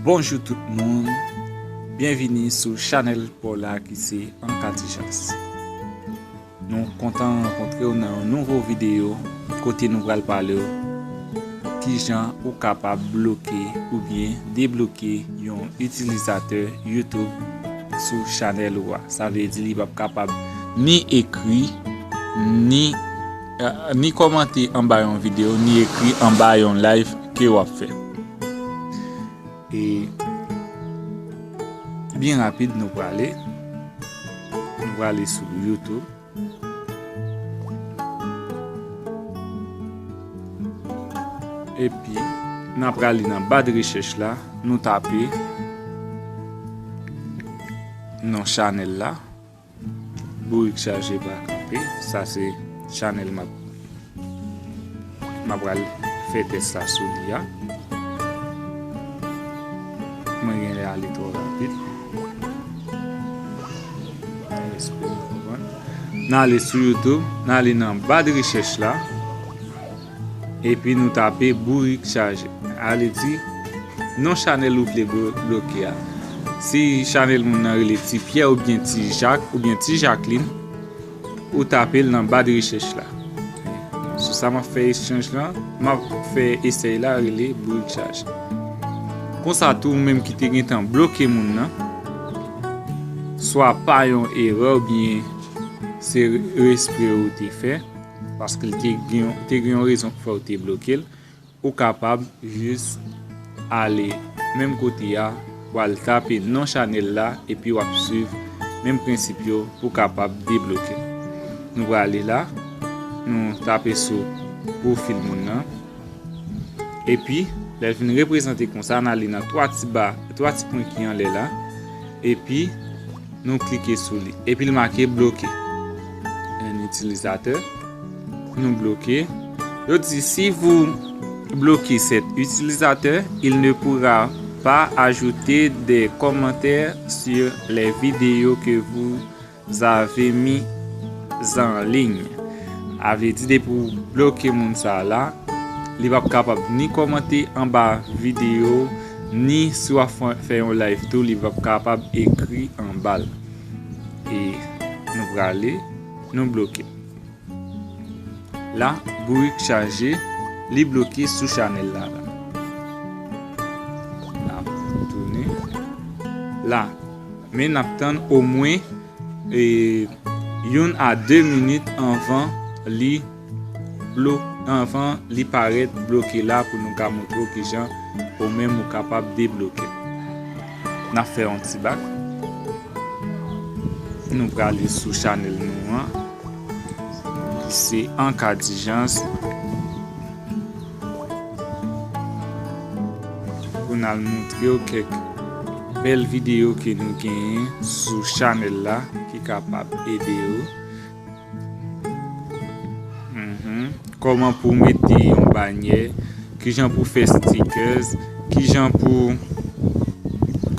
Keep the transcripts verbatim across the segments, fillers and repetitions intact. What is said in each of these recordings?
Bonjou tout moun, byenvini sou chanèl pa w la ki se An Kadijans. Nou kontan rankontre w nan yon nouvo videyo kote nou pral pale w kijan ou kapab bloke oubyen debloke yon itilizatè YouTube sou chanèl ou a. Sa vle di li p ap kapab ni ekri, ni, eh, ni kòmante anba yon videyo, ni ekri anba yon live ke w ap fè. E byen rapid, nou prale, nou prale sou YouTube. Epi, n a prale nan ba de rechèch la, nou tape non chanèl la, Bourik Chaje pa kanpe. Sa se chanèl m ap, m ap pral fè tès la sou li a. Mwen genlè ale twò rapid. Espere w konprann. N ale sou YouTube, n ale nan ba de rechèch la, epi nou tape Bourik Chaje. Ale di non chanèl ou vle blo-, bloke a. Si chanèl moun nan rele Ti Pyè oubyen Ti Jak oubyen Ti Jaklin, ou tape l nan ba de rechèch la. Sou sa m ap fè echanj lan, m ap fè esèy la rele Bourik Chaje. Konsa tou, ou menm ki te gentan bloke moun nan, swa pa yon erè oubyen se espre ou te fè, paske l te gen, te gen yon rezon k fè w te bloke l, ou kapab jis ale menm kote a, w al tape non chanèl la, epi w ap swiv menm prensip yo pou w kapab debloke. Nou prale la, nou tape sou pwofil moun nan. Epi, lè l vin reprezante konsa, n ale nan twa ti ba, twa ti pwen ki anlè la. Epi, nou klike sou li. Epi, l make bloke. Un utilisateur. Nou bloke. Yo di, si vous bloquez cet utilisateur, il ne pourra pas ajouter des commentaires sur les vidéos que vous avez mises en ligne. A vle di, depi w bloke moun sa a la, li p ap kapab ni kòmante anba videyo, ni si w ap fè, fè yon live tou, li p ap kapab ekri anba l. E nou prale, nou bloke. La, Bourik Chaje, li bloke sou chanèl la, la. N ap tounen. La, men n ap tann omwen, e, youn a de minit anvan li blo-, anvan li parèt bloke la pou nou ka montre w kijan ou menm ou kapab debloke. N ap fè yon ti bak. Nou prale sou chanèl nou an, ki se An Kadijans, pou n al montre w kèk bèl videyo ke nou genyen sou chanèl la ki kapab ede w. Mhm. Kòman pou w mete yon banyè, kijan pou w fè stickers, kijan pou,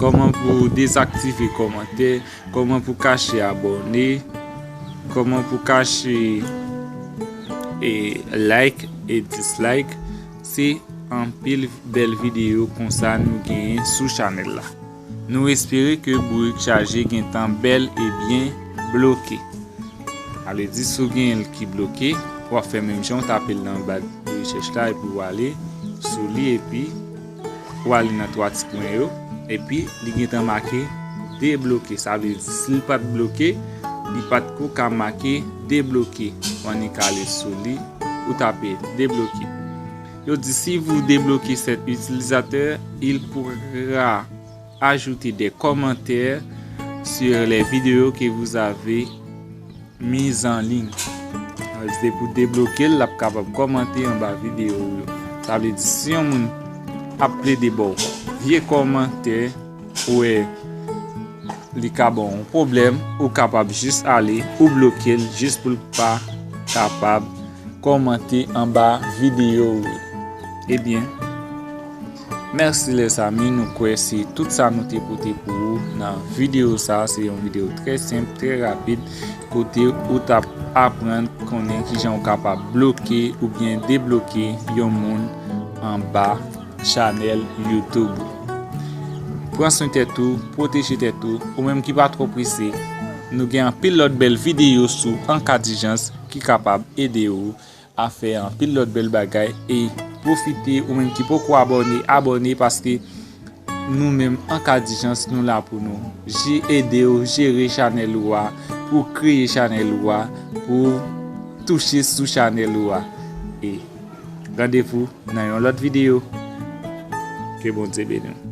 kòman pou w dezaktive kòmantè, kòman pou w kache abòne, kòman pou w kache, e, like e dislike. Se anpil bèl videyo konsa nou genyen sou chanèl la. Nou espere ke Bourik Chaje gentan bèl e byen bloke. Sa vle di, si w genyen l ki bloke, w ap fè menm jan, w tape l nan ba rechèch la, epi w ale sou li, epi w ale nan twa ti pwen yo, epi li gentan make debloke. Sa vle di, si l pa t bloke, li pa t ko ka make debloke. W annik ale sou li, ou tape debloke. Yo di, si vous débloquez cet utilisateur, il pourra ajouter des commentaires sur les vidéos que vous avez mises en ligne. Sa vle di, depi w debloke l, l ap kapab kòmante anba videyo w yo. Sa vle di, si yon moun ap plede ba w vye kòmantè, ou wè li ka ba w yon pwoblèm, ou kapab jis ale, ou bloke l, jis pou l pa kapab kòmante anba videyo w yo. Ebyen, Mèsi lèzami, nou kwè se tout sa nou te pote pou ou nan videyo sa. Se yon videyo trè senp, trè rapid, kote ou t ap aprann konnen kijan ou kapab bloke oubyen debloke yon moun anba chanèl YouTube ou. Pran swen tèt ou, pwoteje tèt ou, ou menm ki pa twò prese. Nou gen anpil lòt bèl videyo sou an ka dijans ki kapab ede ou a fè anpil lòt bèl bagay. E pwofite, ou menm ki poko abòne, abòne, paske nou menm an ka dijans nou la pou nou ede w jere chanèl ou a, pou kreye chanèl ou a, pou touche sou chanèl ou a. E randevou nan yon lòt videyo. Ke Bondye beni w.